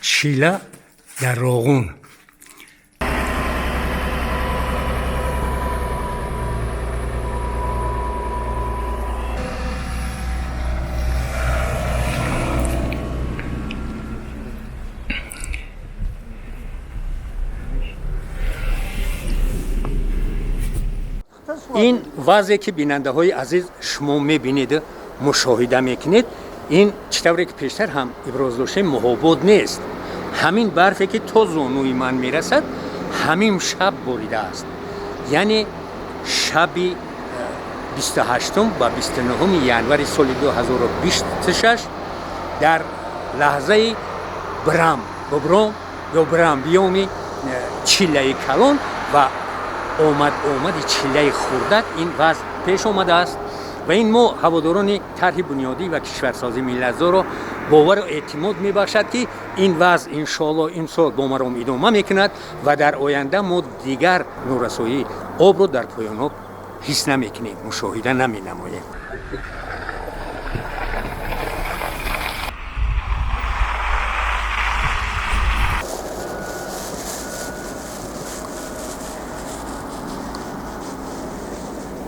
Чила дар Роғун. Ин вазъе, ки, бинандаҳои азиз, шумо мебинеду мушоҳида мекунед, ин чӣ тавре ки пештар ҳам иброз доштем, муҳобот нест. Ҳамин барфе, ки то зонуи ман мерасад, ҳамин шаб боридааст, яъне шаби 28 ба 29 январи соли 2026, дар лаҳзаи брам бубром ё брам биёми чиллаи калон ва омад омади чиллаи хурдак ин вазъ пеш омадааст. Ва ин мо, ҳаводорони тарҳи бунёдӣ ва кишварсозии миллатзоро, бовару эътимод мебахшад, ки ин вазъ, иншоалло, имсол бо маром идома мекунад ва дар оянда мо дигар норасоии обро дар поёноб ҳис намекунем, мушоҳида наменамоем.